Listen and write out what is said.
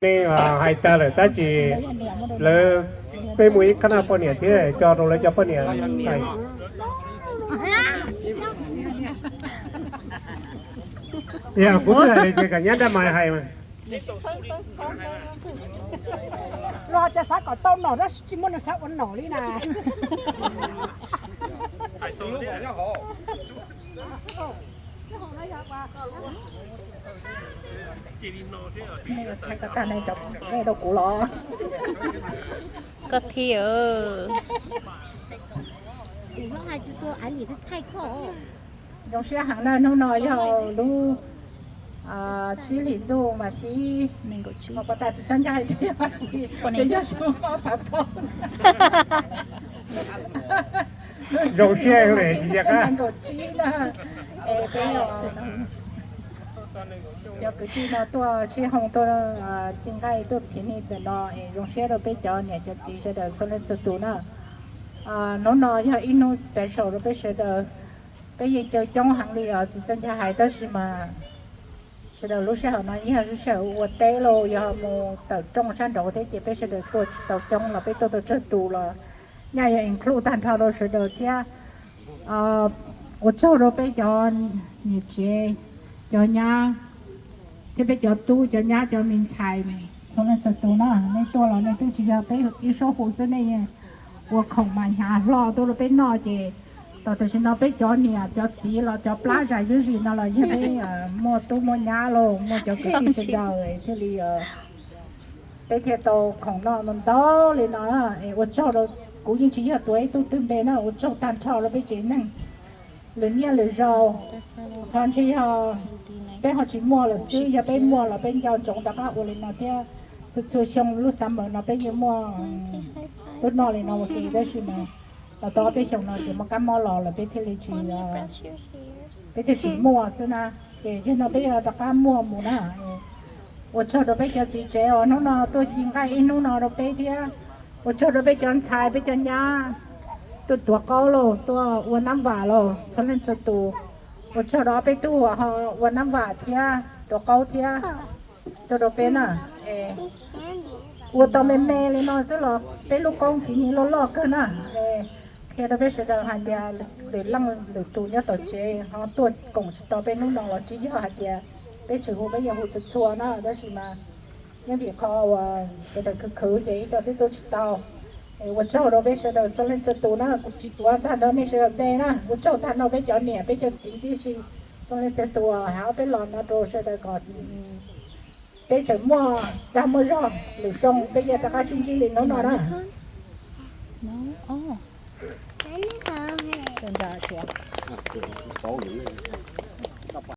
Nej hais tag lawm tab sis lawv, peb muaj ib qhab naj poj niam thiab, tso rau lawv cov poj niam hais. Yog kuv twb hais li ces kom nyab Dab Maiv hais mas. Los tias xav kom tau nom tab sis tsis muaj neeg xav ua nom li na. Rau kuv los. Koj thiab. Zoo siab heev na, hnub no yog lub tsib hlis ntuj mas thib, pos tas tsis txhob ncaj, tsis yog, tsis yog xyoo ob phav plaub. Zoo siab li, nees nkaum tsib na. Es peb cov kwv tij no tuaj sib hoo tuaj ci nqaij tuaj phiv ni ntawm no es zoo siab rau peb cov niam cov txiv sawv daws txhua leej txhua tus na. Hnub no yog ib hnub special rau peb sawv daws. Peb yeej caw coob heev li os, txiv txawj ncaj hais tab sis mas sawv daws lub sij hawm no yog lub sij hawm ua teb los yog mus tawm rooj sab nraud thiab ces peb sawv daws tuaj tsis tau coob los peb tuaj tau tsawg tus los nyaj yog include tag nrho rau sawv daws thiab. Ua tsaug rau peb cov niam tsev, cov nyab, thiab peb cov tub cov nyab cov me ntxhais txhua leej txhua tus na, nej tuaj los nej twb tsis yog peb ib suab hu xwb, nej ua khoom mas hnyav hlo tuaj rau peb noj ces tos tam sim no peb cov niam cov txiv los cov plab zais zuj zus no los yog peb muaj tub muaj nyab los muaj cov kwv tij sawv daws thiaj li peb thiaj tau khoom noj ntau li no na. Ua tsaug rau, kuv yeej tsis yog tuav ib tug twg npe na, ua tsaug tag nrho rau peb tsev neeg, lwm niaj lwm zaus ho ntshe yog peb ho tsis muaj lawm xwb, yog peb muaj los peb nco ntsoov rov qab ua li no thiab. Txhua txhua xyoo lub summer no peb yeej muaj tub noj li no ua ke tab sis mas los tau ob peb xyoos no ces muaj kab mob los lawm peb thiaj li tsis, peb thiaj tsis muaj xwb na. Ces yog no peb yuav rov qab muaj mus na. Ua tsaug rau peb cov txiv tsev uas hnub no tuaj ci nqaij ib hnub no rau peb thiab. Ua tsaug rau peb cov ntxhais peb cov nyab tuaj tuav qaub los tuaj ua nab vam los txhua leej txhua tus. Ua tsaug rau peb tug uas ho ua nab vam thiab tuav qaub thiab. Tsaug rau peb na. Ua tau me me li no xwb los peb lub koob phiv ni loj loj kawg na. Qhia rau peb sawv daws hais tias lwm leej lwm tus nyob tom tsev ho tuaj koom tsis tau peb hnub no los tsis yog hais tias peb tsis hu, peb yeej hu txhua txhua na tab sis mas yeej vim qhov uas sawv daws khwv khwv ces ib co twb tuaj tsis tau. Ua tsaug rau peb sawv daws txhua leej txhua tus na, kuv tsis tuav tag nrho nej sawv daws npe na. Ua tsaug tag nrho peb cov niam peb cov txiv tib si txhua leej txhua tus hauv peb los no rau sawv daws kom peb tseem muaj dag muaj zog, lwm xyoo peb yuav rov qab sib ntsib li hnub no na.